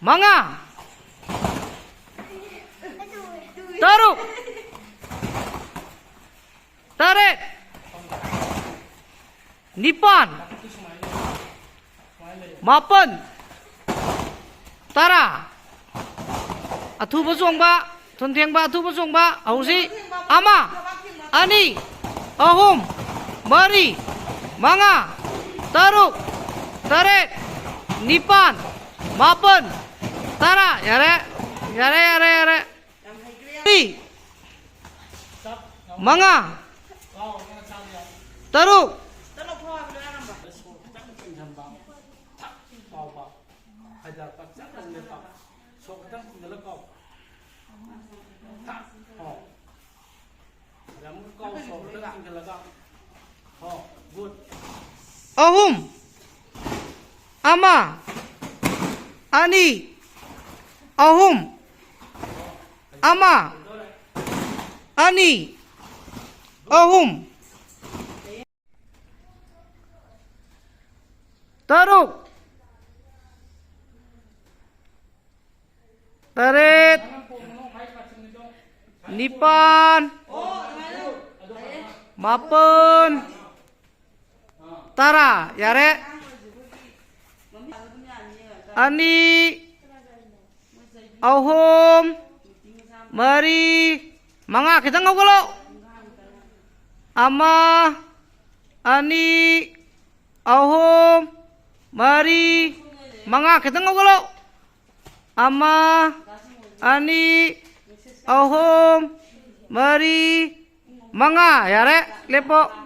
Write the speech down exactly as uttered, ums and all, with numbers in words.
ꯃꯉꯥ, ꯇꯔꯨꯛ, ꯇꯔꯦꯠ, ꯅꯤꯄꯥꯟ, ꯃꯥꯄꯟ, ꯇꯔꯥ꯫ ꯑꯊꯨꯕ ꯆꯣꯡꯕ, ꯊꯨꯟ ꯊꯦꯡꯕ, ꯑꯊꯨꯕ ꯆꯣꯡꯕ꯫ ꯍꯧꯖꯤꯛ ꯑꯃ, ꯑꯅꯤ, ꯑꯍꯨꯝ, ꯃꯔꯤ, ꯃꯉꯥ, ꯇꯔꯨꯛ, ꯇꯔꯦꯠ, ꯅꯤꯄꯥꯟ, ꯃꯥꯄꯟ, ꯇꯔꯥ꯫ ꯌꯥꯔꯦ, ꯌꯥꯔꯦ, ꯌꯥꯔꯦ, ꯌꯥꯔꯦ꯫ ꯃꯔꯤ, ꯃꯉꯥ, ꯇꯔꯨꯛ, ꯑꯍꯨꯝ, ꯑꯃ, ꯑꯅꯤ, ꯑꯍꯨꯝ, ꯑꯃ, ꯑꯅꯤ, ꯑꯍꯨꯝ꯫ ꯇꯔꯨꯛ, ꯇꯔꯦꯠ, ꯅꯤꯄꯥꯟ, ꯃꯥꯄꯟ, ꯇꯔꯥ꯫ ꯌꯥꯔꯦ꯫ ꯑꯅꯤ, ꯑꯍꯨꯝ, ꯃꯔꯤ, ꯃꯉꯥ꯫ ꯈꯤꯇꯪ ꯍꯧꯒꯠꯂꯣ꯫ ꯑꯃ, ꯑꯅꯤ, ꯑꯍꯨꯝ, ꯃꯔꯤ, ꯃꯉꯥ꯫ ꯈꯤꯇꯪ ꯍꯧꯒꯠꯂꯣ꯫ ꯑꯃ, ꯑꯅꯤ, ꯑꯍꯨꯝ, ꯃꯔꯤ, ꯃꯉꯥ꯫ ꯌꯥꯔꯦ, ꯂꯦꯞꯄꯣ꯫